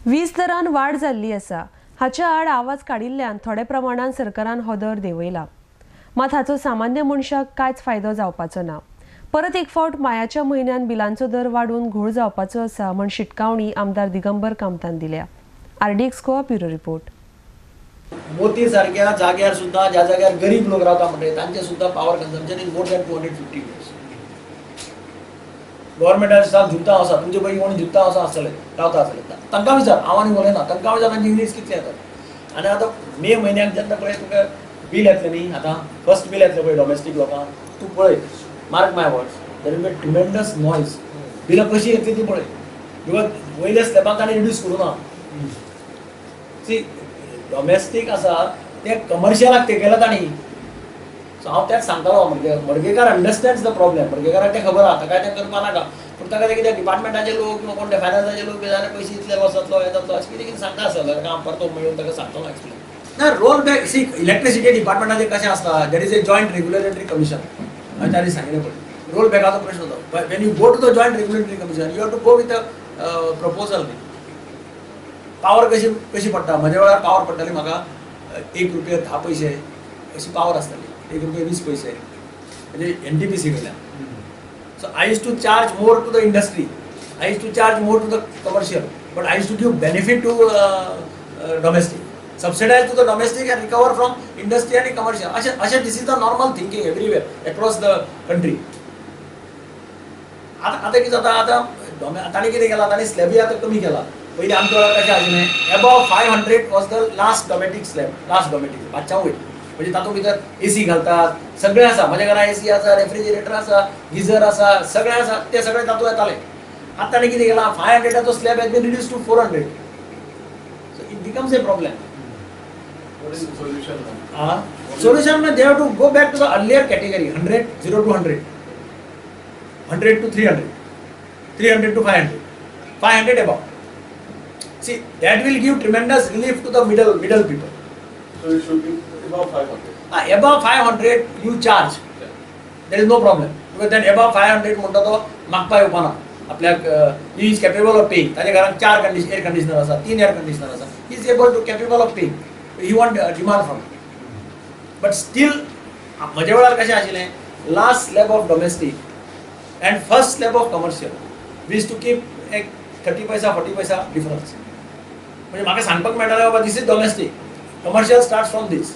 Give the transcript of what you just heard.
वीज दरान वाड जाल्ली आसा. हाच्या आड आवाज काडिल्ल्यान थोड्या प्रमाणान सरकारान हो दर देंवयला. मात हाचो सामान्य मनशाक कांयच फायदो जावपाचो ना. परत एक फावट मायाच्या म्हयन्यान बिलांचो दर वाडून घोळ जावपाचो आसा म्हण शिटकावणी आमदार दिगंबर कामतान दिल्या. RDX Goa bureau report. मोती सारक्या जाग्यार सुद्दां ज्या जाग्यार गरीब लोक रावता म्हणटे तांचे सुद्दां power consumption is more than 250 units. गव्हर्मेंटान सुद्दां जुत्ता आसा, तुमचे पैकी कोणी जुत्ता आसा आसतले, रावता आसतले, तांकां विचार, हांव आनी उलयना, तांकां विचार तांचे युनिट्स कितले येतात. आनी आतां मे म्हयन्याक जेन्ना पळय तुका बील येतलें न्ही, आतां फर्स्ट बील येतलें पळय डॉमेस्टीक लोकांक, तूं पळय, mark my words, there will be tremendous noise. बिलां कशी येतली ती पळय, because वयल्या स्लॅबाक ताणें रिड्यूस करूं ना. सी डॉमेस्टीक आसा ते कमर्शियलाक तेकयला तांणी. सो हांव तेंच सांगतालो, म्हणजे मडगेकार अंडरस्टँड्स the problem, मडगेकाराक तें खबर आहा, ताका तें करपा नाका. पूण ताका तें कितें डिपार्टमेंटाचे लोक किंवा कोण ते फायनान्साचे लोक जाल्यार पयशे इतले लॉस जातलो, हें जातलो, अशें कितें कितें सांगता आसतलो. ताका हांव परतो मेळून ताका सांगतलो एक्सप्लेन. ना रोल बॅक सी इलेक्ट्रिसिटी डिपार्टमेंटाचें कशें आसता, there is a joint regulatory commission. हांवें त्या दीस सांगिल्लें पळय, रोल बॅकाचो प्रश्न तो. When you go to the joint regulatory commission you have to go with a proposal. न्ही पावर कशी कशी पडटा, म्हज्या वेळार पावर पडटाली म्हाका 1 रुपया 10 पयशे अशी पावर आसताली, 1 रुपया 20 पयशे, म्हणजे NTPC कडल्यान. So I used to charge more to the industry, I used to charge more to the commercial, but I used to give benefit to domestic, subsidise to the domestic and recover from industry आनी commercial. अशें अशें this is the normal thinking everywhere across the country. आतां आतां कितें जाता, आतां ताणें कितें केलां, ताणें स्लॅबी आतां कमी केला. पयलीं आमच्या वेळार कशें आशिल्लें, above 500 was the last domestic slab, last domestic पांचश्या वयर, म्हणजे तातूंत भितर एसी घालतात, सगळें आसा. म्हज्या घरा एसी आसा, रेफ्रिजरेटर आसा, गिजर आसा, सगळें आसा, तें सगळें तातूंत येतालें. आतां ताणें कितें केलां, 500 slab has been reduce to 400. So it becomes a problem. What is the solution? Solution, they have to go back to the earlier category, 100, 0 to 100, 100 to 300, 300 to 500, 500 above. See, that will give tremendous relief to the middle people. So it should be above 500. Above 500 you charge. Yeah. There is no problem. Because then above 500 म्हणटा तो मागपा येवपाना आपल्याक. He is capable of paying. ताच्या घरांत 4 air conditioner आसा, 3 air conditioner आसा. He is able to capable of paying. He won't demand from it. But still, म्हज्या वेळार कशें आशिल्लें, last slab of domestic and first slab of commercial, we used to keep एक 30 पैसा 40 पैसा difference. म्हणजे म्हाका सांगपाक मेळटालें, बाबा this is domestic, commercial start from this.